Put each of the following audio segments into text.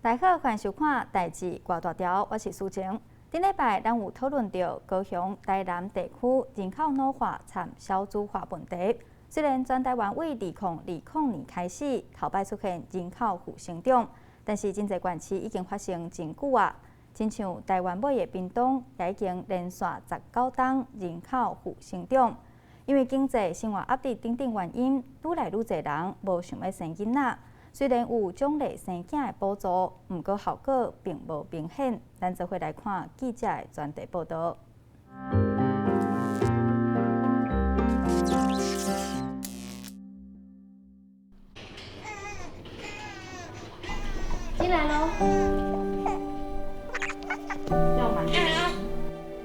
大家好，歡迎收看《代誌偌大條》，我是蘇晴。頂禮拜咱有討論著高雄、台南地區人口老化摻少子化問題。雖然全台灣對2020年開始頭擺出現人口負成長，但是真濟縣市已經發生真久啊。親像台灣尾的屏東，也已經連續19冬人口負成長。因為經濟、生活壓力等等原因，愈來愈濟人無想欲生囡仔。雖然有獎勵生囝的補助，毋過效果並無明顯。咱做伙來看記者的專題報導。進來囉。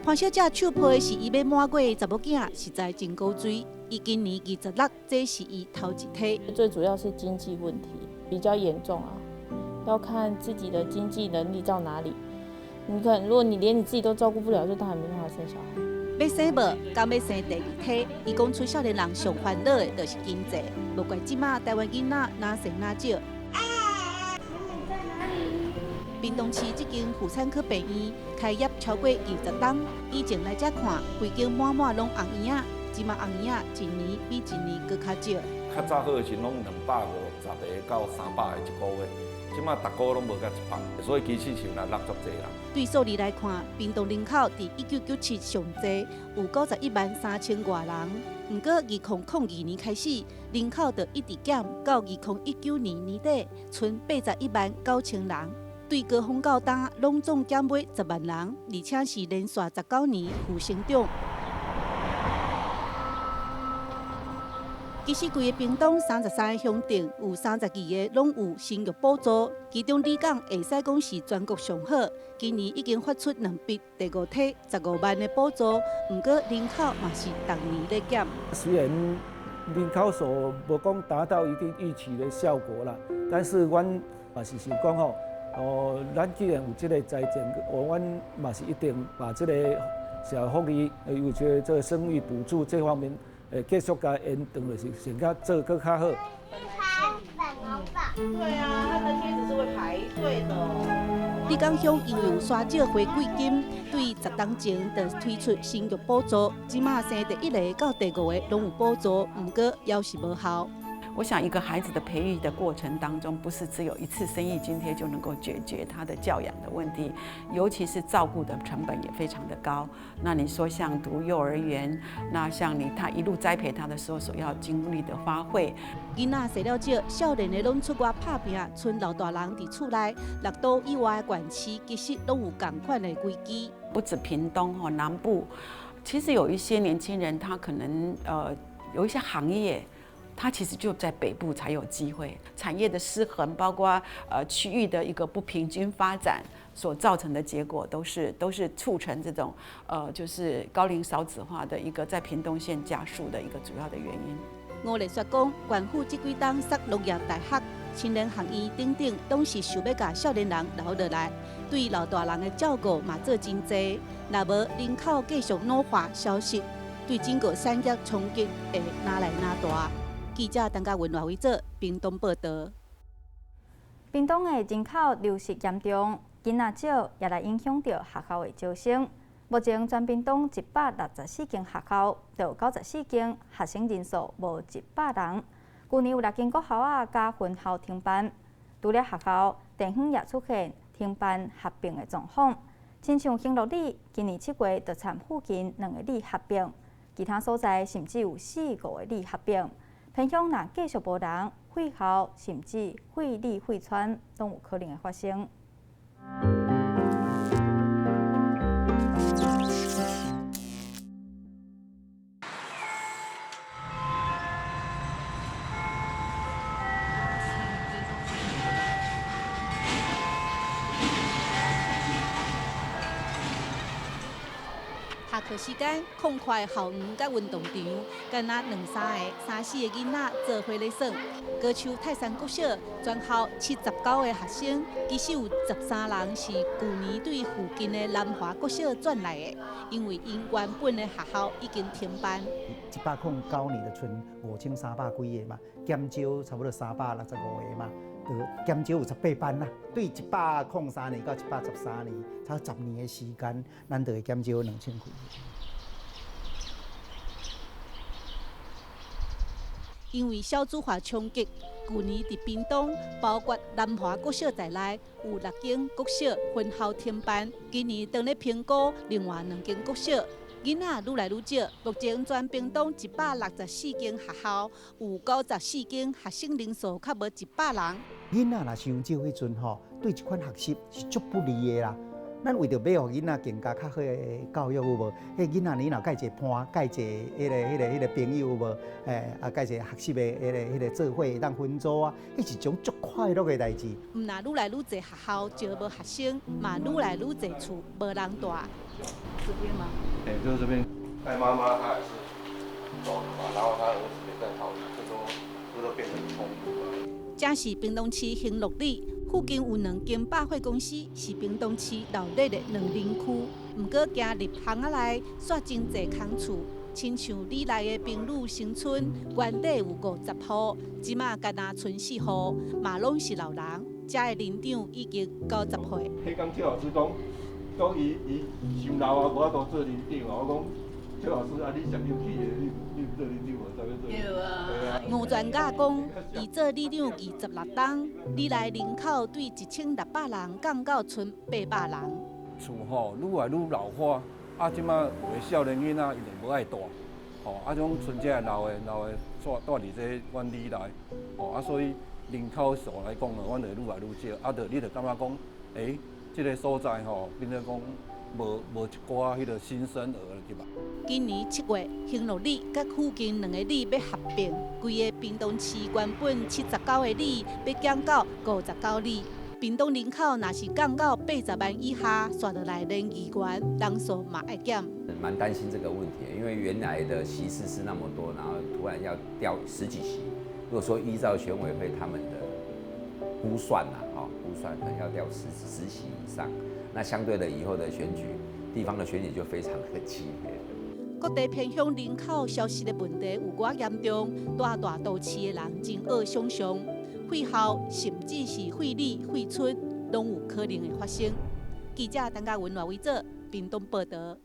潘小姐手抱的是伊欲滿月的查某囝，實在真古錐。伊今年26，這是伊頭一胎。最主要是經濟問題比較嚴重啊，要看自己的經濟能力到哪裡。你看，如果你連你自己都照顧不了，就當然沒辦法生小孩。欲生無，敢欲生第二胎？伊講出少年人上煩惱的就是經濟，無怪這馬台灣囡仔若生若少。屏東市這間婦產科病院開業超過20冬，以前來遮看，規間滿滿攏紅嬰仔，這馬紅嬰仔一年比一年閣較少。較早好的時攏250到300個一個月，這馬逐個月攏無到100，所以其實是若落足濟人。對數字來看，屏東人口佇1997上濟有91萬3千外人，毋過2002年開始，人口就一直減，到2019年年底，賰81萬9千人。對高雄到今，攏總減尾10萬人，而且是連續19年負成長。其實，規个屏東33個鄉鎮有32個攏有生育補助，其中里港會使講是全國上好。今年已經發出兩筆第五梯15萬的補助，毋過人口嘛是逐年咧減。雖然人口數無講達到一定預期的效果啦，但是阮嘛是想講吼。哦，咱既然有這个財政，哦，阮嘛是一定把這个社會福利，尤其這個生育補助這方面，會繼續共延長，就是先較做閣較好。對啊，他的貼紙是會排隊的。里港鄉因為有沙石回饋金，對10冬前就推出生育補助，這馬生第一个到第五个攏有補助，毋過猶是無效。我想，一個孩子的培育的過程當中，不是只有一次生育津貼就能夠解決他的教養的問題，尤其是照顧的成本也非常的高。那你說像讀幼兒園，那像你他一路栽培他的時候所要經歷的花費，囡仔生了少，少年的攏出外拍拚，賰老大人佇厝內，六都以外的縣市其實攏有仝款的危機。不止屏東吼，南部其實有一些年輕人，他可能有一些行業。他其實就在北部才有機會，產業的失衡，包括區域的一個不平均發展所造成的結果，都是促成這種就是高齡少子化的一個在屏東縣加速的一個主要的原因。吳麗雪講，縣府這幾冬設農業大學、青年學院等等，攏是想欲共少年人留落來，對老大人的照顧嘛做真濟。若無人口繼續老化消失，對整個產業衝擊會愈來愈大。記者陳嘉文、賴偉哲，屏東報導。屏東的人口流失嚴重，囡仔少，也來影響著學校的招生。目前全屏東164間學校，就有94間學生人數無100人。舊年有六間國校仔佮分校停辦，除了學校，地方也出現停辦合併的狀況。親像興樂里，今年7月就參附近兩個里合併，其他所在甚至有四五個里合併。偏鄉若繼續無人，廢校甚至廢里廢村，攏有可能會發生。下課時間，空曠的校園佮運動場，敢若兩三个、三四个囡仔做伙咧耍。高樹泰山國小全校79個學生，其實有13人是舊年對附近的南華國小轉來的，因為𪜶原本的學校已經停辦。109年就賰5300幾个嘛，減少差不多365個嘛。就減少有18班啦。對103年到113年，差不多十年的時間，咱就會減少2000幾。因為少子化衝擊，舊年佇屏東，包括南華國小在內，有六間國小分校停辦。今年當咧評估，另外兩間國小囡仔愈來愈少。目前全屏東164間學校，有94間學生人數較無100人。囡仔若傷少彼陣吼，對這款學習是足不利的啦。咱為著欲予囡仔更加較好的教育有無？彼囡仔你若佮一個伴，佮一個彼個朋友有無？啊，佮一個學習的彼個做伙會當分組啊，彼是一種足快樂的代誌。毋但愈來愈濟學校招無學生，嘛愈來愈濟厝無人蹛。這邊嗎？欸，就是這邊。賴媽媽她也是走了嘛，然後她兒子也在逃離，這都這都變成衝突了。這是屏東市興樂里，附近有兩間百貨公司，是屏東市鬧熱的兩人區。毋過行入巷仔內，煞真濟空厝，親像里內的平女新村，原底有50戶，這馬干焦賰四戶，嘛攏是老人。遮的年長已經90歲。彼工趙老師講，講伊伊傷老啊，無法度做里長啊。我講趙老師啊，你上有氣的，你毋做里長，無啥欲做？對啊。吳專家講，伊做里長26冬，里內人口對1600人降到賰800人。厝吼愈來愈老化，啊，這馬有的少年囡仔伊就無愛蹛，吼，啊，種賰這老的老的蹛蹛佇這阮里內，吼，啊，所以人口數來講呢，阮就愈來愈少，啊，就你就感覺講，欸，這个所在吼，變做講無一寡彼个新生兒入來。今年7月，興樂里佮附近兩個里欲合併，規个屏東市原本79個里，欲減到59里。屏東人口若是降到80萬以下，紲落來連議員人數嘛愛減。蠻擔心這個問題，因為原來的席次是那麼多，然後突然要掉十幾席。如果說依照選委會他們的估算啦，吼，估算可能要掉10席以上，那相對的以後的選舉，地方的選舉就非常的激烈。各地偏鄉人口消失的問題有偌嚴重，蹛大都市的人真惡想像，廢校甚至是廢里廢村，攏有可能會發生。記者陳嘉文、賴維哲，屏東報導。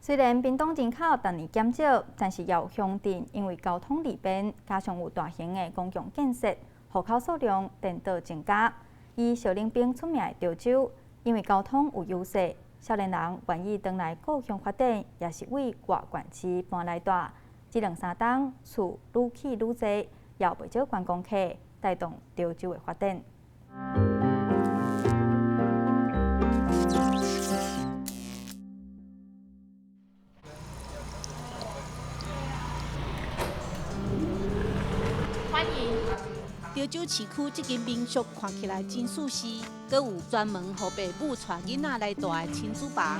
雖然屏東人口逐年減少，但是也有鄉鎮因為交通利便，加上有大型的公共建設，戶口數量顛倒增加。以小冷冰出名的潮州，因為交通有優勢，少年人願意轉來故鄉發展，也是為外縣市搬來蹛。這兩三冬厝愈起愈濟，也有袂少觀光客帶動潮州的發展。歡迎。潮州市區這間民宿看起來真舒適，閣有專門予爸母帶囡仔來蹛的親子房。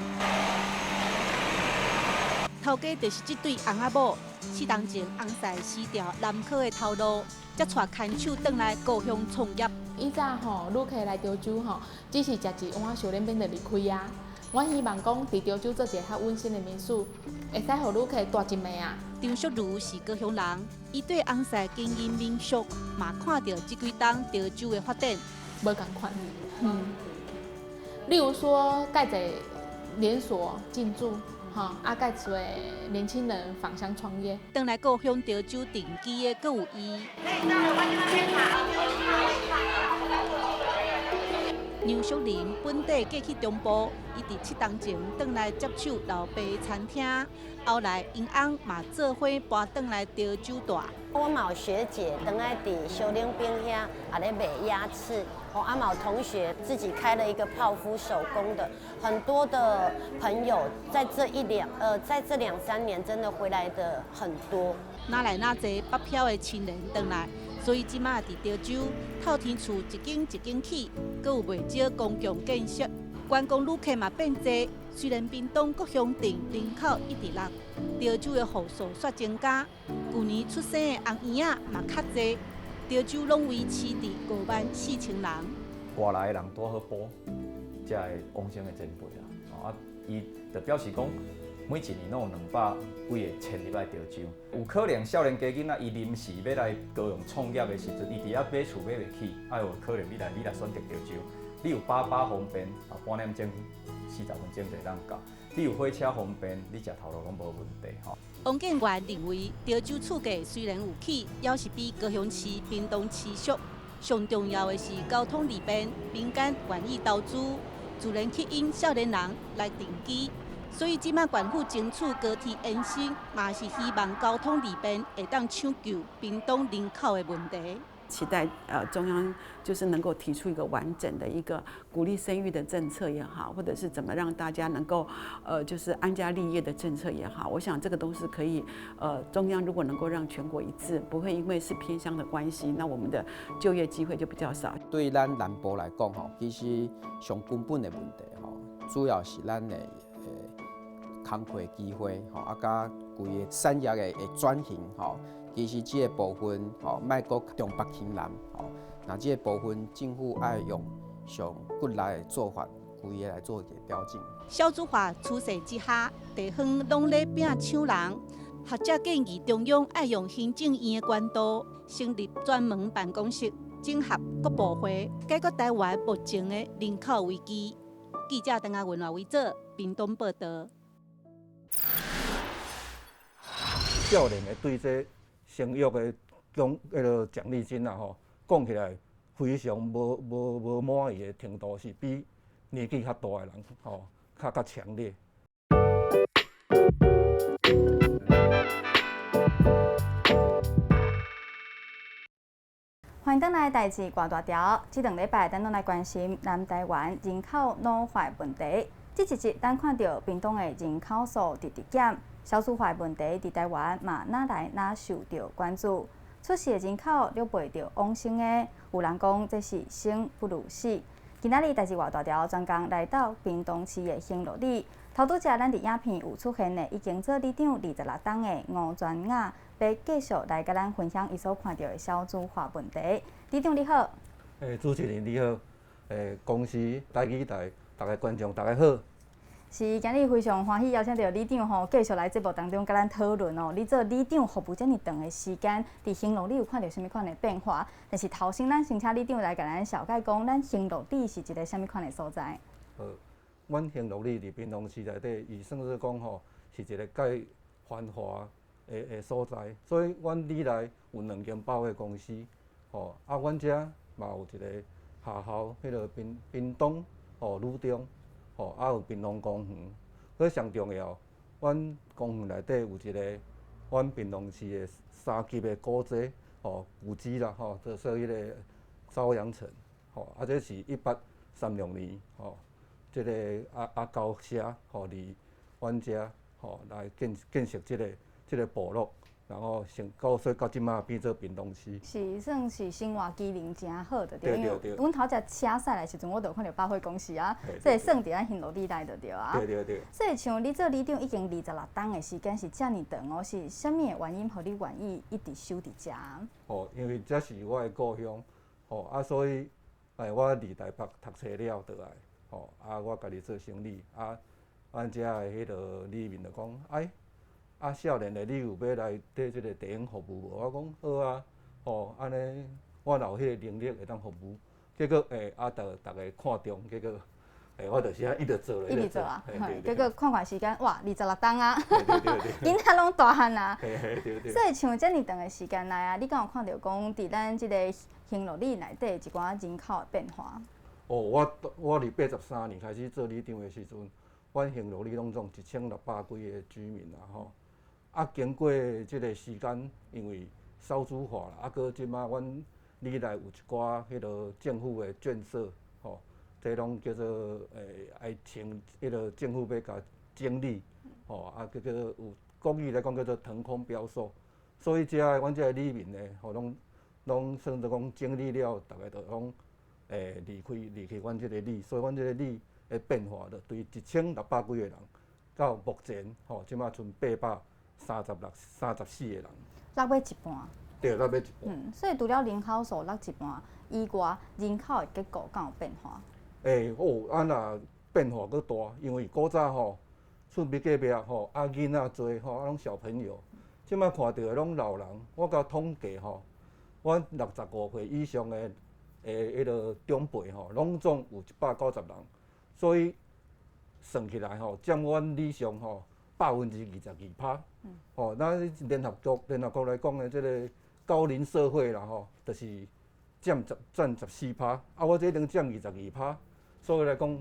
頭家就是這對翁仔某，4冬前翁婿辭掉南科的頭路，才帶牽手轉來故鄉創業。以前吼，旅客來潮州吼，只是食一碗小冷麵就離開啊。我希望講，佇潮州做一個較溫馨的民宿，會使予旅客蹛一暝啊。張淑如是高雄人，伊對翁婿經營民宿，嘛看著這幾冬潮州的發展無仝款。例如說，蓋濟連鎖進駐，吼，啊，蓋濟年輕人返鄉創業。轉來故鄉潮州定居的，閣有伊。楊淑玲本底嫁去中部，伊佇7冬前轉來接手老爸餐廳，後來𪜶翁嘛做伙搬轉來潮州蹛。我嘛有學姐轉來佇小冷冰遐，也咧賣鴨翅。哦，啊嘛有同學自己開了一個泡芙手工的，很多的朋友在這兩三年真的回來的很多。哪來哪濟北漂的親人轉來，所以這馬佇潮州透天厝一間一間起，閣有袂少公共建設，觀光旅客嘛變濟。雖然屏東各鄉鎮人口一直落，潮州的戶數煞增加。舊年出生的紅嬰仔嘛較濟，潮州攏維持佇5萬4千人。外來的人拄好補遮个往生的前輩啦，啊，伊就表示講，每一年攏有200幾个遷入來潮州。有可能少年家囡仔伊臨時欲來高雄創業的時陣，伊佇遐買厝買袂起，啊有可能你來選擇潮州，你有八八方便，啊半點鐘、40分鐘就會當到。你有火車方便，你食頭路攏無問題吼。王建元認為，潮州厝價雖然有起，猶是比高雄市、屏東市俗。上重要的是交通利便，民間願意投資，自然吸引少年人來定居。所以這馬縣府爭取高鐵延伸，嘛是希望交通利便會當搶救屏東人口的問題。期待中央就是能夠提出一個完整的一個鼓勵生育的政策也好，或者是怎麼讓大家能夠就是安家立業的政策也好，我想這個都是可以中央如果能夠讓全國一致，不會因為是偏鄉的關係，那我們的就業機會就比較少。對咱南部來講吼，其實上根本的問題吼，主要是咱的工課機會吼，啊佮規个產業的轉型吼。其實這個部分吼，莫閣重北輕南吼，那這個部分政府愛用上骨力的做法，規个來做一個調整。少子化趨勢之下，地方攏咧拼搶人。學者建議中央愛用行政院的管道，成立專門辦公室，整合各部會，解決台灣目前的人口危機。記者鄧阿文華維做屏東報道。少年的對這生育的獎彼个獎勵金啊吼，講起來非常無滿意的程度，是比年紀較大的人吼較強烈。歡迎轉來代誌掛大條。這兩禮拜，咱攏來關心南台灣人口老化問題。這一集，咱看著屏東的人口數直直減。少子化問題佇台灣嘛，愈來愈受著關注。出世的人口掠袂著往生的，有人講這是生不如死。今仔日代誌偌大條專工來到屏東市的興樂里，頭拄才咱佇影片有出現的，已經做里長26冬的吳全雅，欲繼續來佮咱分享伊所看著的少子化問題。里長你好。主持人你好，公視台語台，逐个觀眾逐家好。是，今日非常歡喜邀請著里長吼，繼續來節目當中佮咱討論哦。你做里長服務遮爾長的時間，佇興樂里有看著啥物款的變化？但是頭先，咱先請里長來共咱紹介講，咱興樂里是一个啥物款的所在？好，阮興樂里佇屏東市內底，伊算做講吼，是一個蓋繁華的所在。所以，阮里內有兩間百貨公司，吼，啊，阮遮嘛有一個學校，彼个屏東吼女中。吼，啊有屏東公園，閣上重要，阮公園內底有一个阮屏東市的三級的古蹟，吼古蹟啦，吼，就說彼个朝陽城，吼，啊這是1836年，吼，這个阿高社，吼，佇阮遮，吼來建設這个部落。然後成到所以到這馬變做屏東市。是算是生活機能誠好的，對，因為阮頭才車駛來時陣，我就看著百貨公司啊，這個算佇咱興樂里內就對啊。對對對。所以像你做里長已經26冬的時間是遮爾長哦，是啥物的原因，予你願意一直守佇遮？哦，因為這是我的故鄉，吼啊，所以我佇台北讀冊了倒來，吼啊，我家己做生理，啊，阮遮的彼个里民就講，哎。啊，少年的你有欲來綴這个地方服務無？我講好啊，吼，按呢，我若有彼个能力會當服務。結果，啊，就逐家看中，結果，我就是按一直做咧，一直做啊，結果看看時間，哇，26冬啊，囡仔攏大漢啊。所以像遮爾長的時間內啊，你敢有看著講，佇咱這個興樂里內底一寡人口的變化？哦，我佇83年開始做里長的時陣，阮興樂里攏總1600幾个居民啊，吼。啊，經過這個時間，因為少子化啦，啊，閣這馬阮里內有一寡彼个政府的建設，吼，這攏叫做愛清，彼个政府欲共整理，吼，啊，叫做有國語來講叫做騰空標售，所以這个阮這个里民呢，吼，攏算做講整理了，逐个就攏離開阮這个里，所以阮這个里的變化就對1600幾个人，到目前吼，這馬賰836、34個人，落欲一半。對，落欲一半。嗯，所以除了人口數落一半以外，人口的結構敢有變化？哦，啊若變化閣大，因為古早吼，厝邊隔壁吼，啊囡仔濟吼，啊攏小朋友，這擺看著的攏老人。我共統計吼，阮65歲以上的的彼个長輩吼，攏總有190人，所以算起來吼，佔阮里上吼22%。吼，咱聯合國來講的這个高齡社會啦吼，就是佔14趴，啊，我這已經佔22趴，所以來講，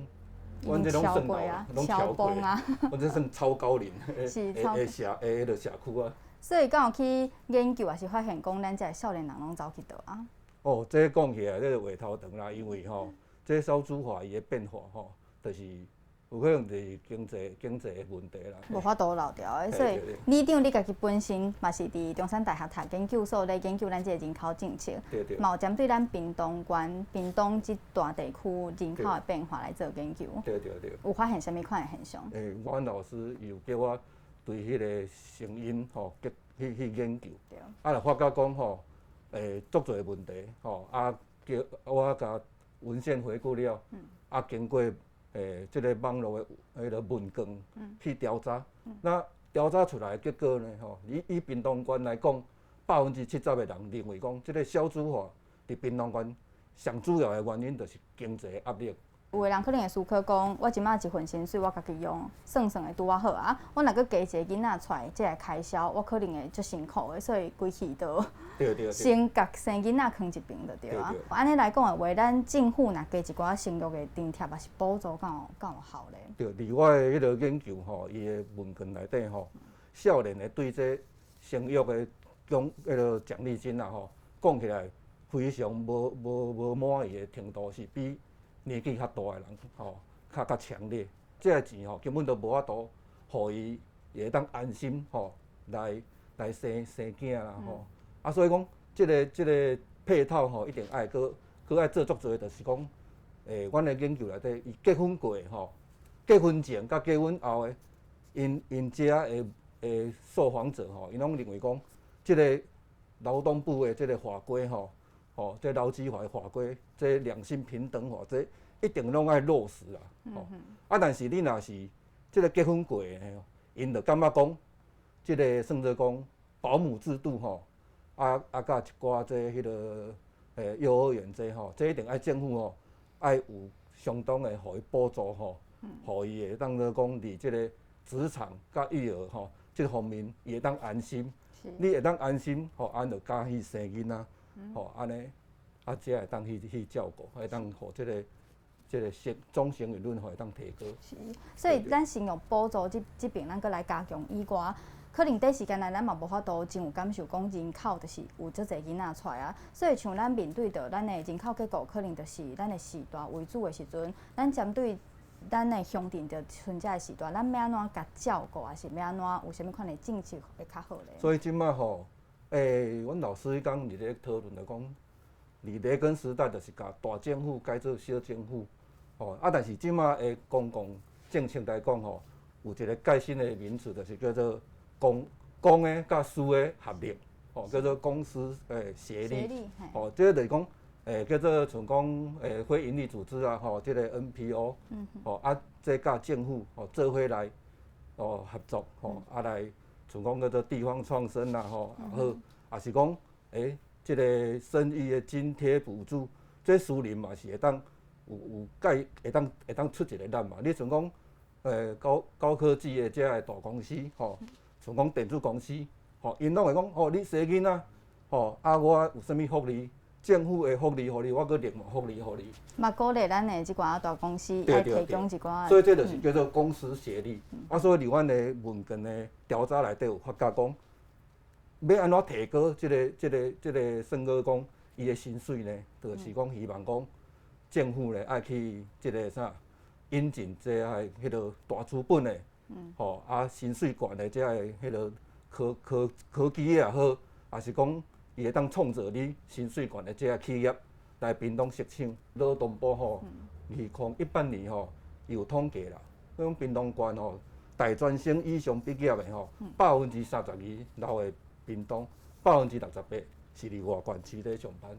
阮這攏算老，攏超過啊，阮這算超高齡的的社的彼个社區啊。所以敢有去研究，抑是發現講，咱這少年人攏走去佗啊？哦，這講起來，這个話頭長啦，因為吼，這少子化伊的變化吼，就是有可能就是經濟的問題啦。無法度留牢的，所以里長你家己本身嘛是佇中山大學讀研究所咧研究咱這个人口政策，嘛有針對咱屏東縣、屏東這大地區人口的變化來做研究。對對對。有發現啥物款的現象？欸，阮老師有叫我對彼个成因吼，去研究。啊，就發覺講吼，欸，足濟問題吼，啊，叫我共文獻回顧了，啊，經過欸，這个網路的彼个問卷去調查，那調查出來的結果呢？吼，以屏東縣來講，70%的人認為講，這个少子化佇屏東縣上主要的原因就是經濟壓力。有的人可能會思考講，我這擺一份薪水我家己用，算算會拄仔好啊。我若閣加一个囡仔出來，這个開銷我可能會足辛苦的，所以規氣都先共生囡仔囥一邊就對啊。按呢來講的話，咱政府若加一寡生育的津貼，抑是補助，敢有效咧？對，佇我的彼个研究吼，伊的問卷內底吼，少年的對這生育的獎彼个獎勵金啊吼，講起來非常無滿意的程度是比年紀較大的人吼，較強烈。這个錢吼根本都無法度，予伊會當安心吼來生囝啦吼。啊，所以講，這个配套吼，一定愛閣愛做足濟，就是講，欸，阮的研究內底，伊結婚過吼，結婚前佮結婚後的，𪜶遮的受訪者吼，𪜶攏認為講，這个勞動部的這个法規吼，吼，這勞基法的法規，這兩性平等法，這一定攏愛落實啊！吼，啊，但是你若是這个結婚過的，𪜶就感覺講，這个算做講保姆制度吼，啊，佮一寡這彼个幼兒園這吼，這一定愛政府吼，愛有相當的予伊補助吼，予伊會當做講佇這个職場佮育兒吼，這方面伊會當安心。你會當安心，吼，按就敢去生囡仔，吼，按呢，啊，才會當去照顧，會當予這个總生育率會當提高。是，所以咱生育補助這邊，咱閣來加強以外，可能短時間內咱嘛無法度真有感受，講人口就是有足濟囡仔出來啊。所以像咱面對著咱的人口結構，可能就是咱的時代為主的時陣，咱針對咱的鄉鎮就賰這个時代，咱欲按怎共照顧，抑是欲按怎有啥物款的政策會較好咧？所以這擺吼，欸，阮老師彼工佇咧討論就講，佇雷根時代就是共大政府改做小政府，吼啊！但是這擺的公共政策來講吼，有一个蓋新的名詞，就是叫做公的佮私的合力，吼，叫做公私協力，吼，這个就是講，叫做像講非營利組織啊，吼，這个 NPO，吼啊，這佮政府吼做伙來哦合作，吼啊來像講叫做地方創生啦，吼，好，抑是講這个生育的津貼補助，這私人嘛是會當有蓋會當出一个力嘛。你像講高科技的這个大公司，吼，像講電子公司，吼，𪜶攏會講，吼，你生囡仔，吼，啊，我有啥物福利？政府的福利予你，我閣另外福利予你。嘛，鼓勵咱的這寡大公司愛提供一寡。所以這就是叫做公私協力。啊，所以佇阮的問卷的調查內底有發覺講，欲按怎提高這个算過講伊的薪水呢？就是講希望講政府呢愛去這个啥引進這个彼个大資本的，吼啊薪水懸的這个彼个科技也好，抑是講伊會當創造你薪水懸的這个企業來屏東設廠。勞動部吼，2018年吼有統計啦，講屏東縣吼大專生以上畢業的吼，32%留佇屏東，68%是佇外縣市咧上班。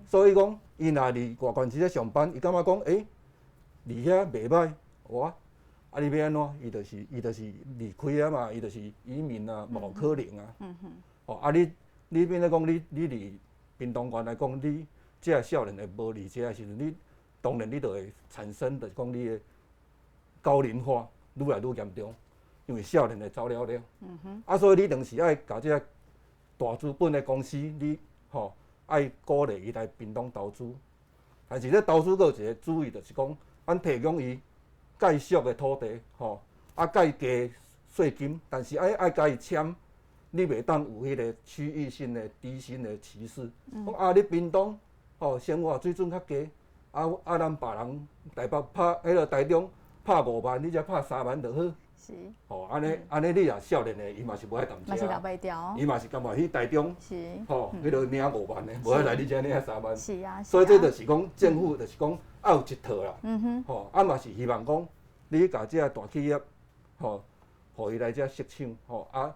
所以講，伊若佇外縣市咧上班，伊感覺講，欸，佇遐袂䆀，我啊，你欲按怎？伊就是離開啊嘛，伊就是移民啊，無可能啊。哦，啊你你變做講你佇屏東縣來講，你這少年的無佇遮的時陣，你當然你就會產生，就是講你的高齡化愈來愈嚴重，因為少年的走了了。啊，所以你當時愛共這大資本的公司，你吼愛鼓勵伊來屏東投資。但是這投資閣有一個注意，就是講，咱提供伊較俗的土地，吼，啊，較低稅金，但是愛愛共伊簽，你袂當有彼個區域性的低薪的歧視。講啊，你屏東吼生活水準較低，啊啊，咱別人台北拍彼個台中拍5萬，你才拍3萬就好。吼，按呢按呢，你若少年的，伊嘛是無愛踮遮。嘛是留袂牢。伊嘛是甘願去台中。吼，彼個領5萬的，無愛來你遮領3萬。所以這就是講政府就是講愛有一套啦。吼，啊嘛是希望講，你共這大企業，吼，予伊來遮設廠，吼啊，啊，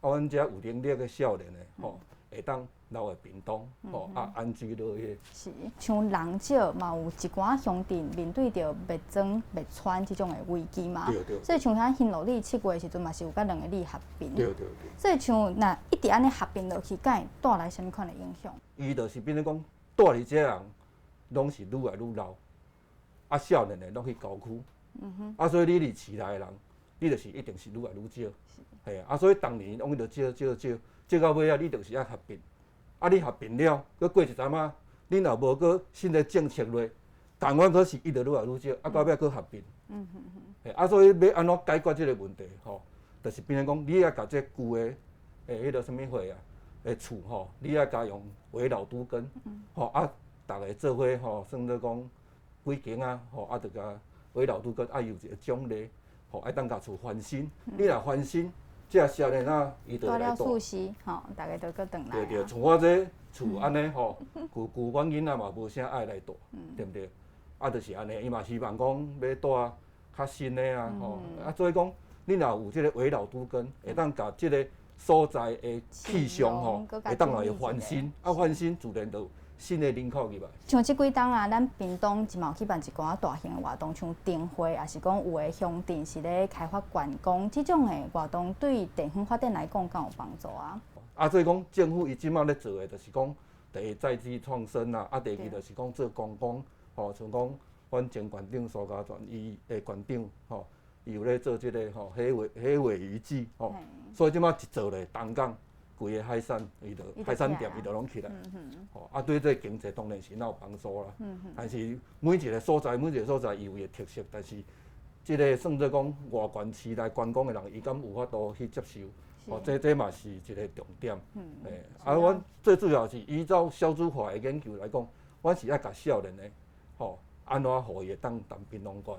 阮遮有能力的少年的，吼，會當留佇屏東，吼啊安居樂業。是，像人少嘛，有一寡鄉鎮面對著滅莊滅村這種的危機嘛。對對。所以像遐新羅里7月的時陣嘛是有佮兩個里合併。對對對。所以像若一直按呢合併落去，敢會帶來啥物款的影響？伊就是變做講，蹛佇遮人攏是愈來愈老，啊少年的攏去郊區。啊，所以你佇市內的人，你就是一定是愈來愈少。嘿，啊，所以逐年攏就少少少，少到尾仔，你就是愛合併。啊！你合併了，閣過一陣仔，你若無閣新的政策落，仝款閣是一直愈來愈少，啊，到尾閣合併。嘿，啊，所以欲按怎解決這個問題吼？就是變成講，你愛共這舊的彼个啥物貨啊，的厝吼，你愛共用危老都更，吼啊，逐个做伙吼，算做講幾間啊，吼啊，就共危老都更，愛有一個獎勵，吼，愛當共厝翻新。你若翻新，這少年仔伊就會來住。吼，逐家都閣轉來。對對，像我這厝按呢吼，舊舊阮囡仔嘛無啥愛來住，對毋對？啊，就是按呢，伊嘛希望講欲蹛較新的啊，吼，啊，所以講，你若有這個危老都更，會當共這個所在的氣象吼，會當來翻新，啊，翻新自然就有新的人口入來。像這幾冬啊，咱屏東嘛有舉辦一寡大型的活動，像燈會，抑是講有的鄉鎮是咧開發觀光，這種的活動對地方發展來講，敢有幫助啊？啊，所以講政府伊這馬咧做的，就是講第一在地創生啦，啊，第二就是講做觀光，吼，像講阮前縣長蘇嘉全伊的縣長，吼，伊有咧做這個吼黑鮪黑鮪魚季，吼，所以這馬一做咧，東港。規个海產，伊就海產店，伊就攏起來，吼啊，對這個經濟當然是有幫助啦。但是每一個所在，每一個所在伊有伊的特色，但是這個算做講外縣市來觀光的人，伊敢有法度去接受？哦，這這嘛是一個重點。欸，啊，阮最主要是依照少子化的研究來講，阮是愛共少年的，吼，按怎予伊會當佇屏東縣，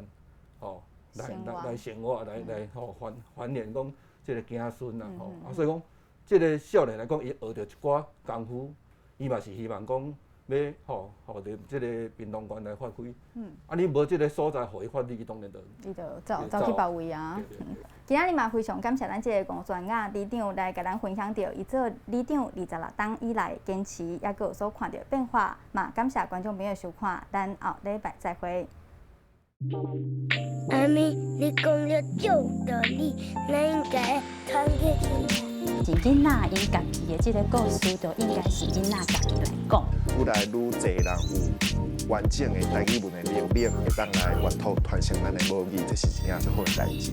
吼，來來來生活，來來吼繁繁衍講這個子孫啊，吼，啊，所以講。這個少年來講，伊學著一寡功夫，伊嘛是希望講欲吼，予佇這個屏東縣來發揮。啊，你無這個所在予伊發揮，當然就伊就走走去別位啊。今仔日嘛非常感謝咱這個吳全雅里長來共咱分享著伊做里長26冬以來堅持，抑閣有所看著變化。嘛感謝觀眾朋友收看，咱後禮拜再會。媽咪，你講了足有道理，咱應該團結起來。是囡仔𪜶家己的這个故事，就應該是囡仔家己來講。愈來愈濟人有完整的台語文的能力，會當來閱讀傳承咱的母語，這是真正足好的代誌。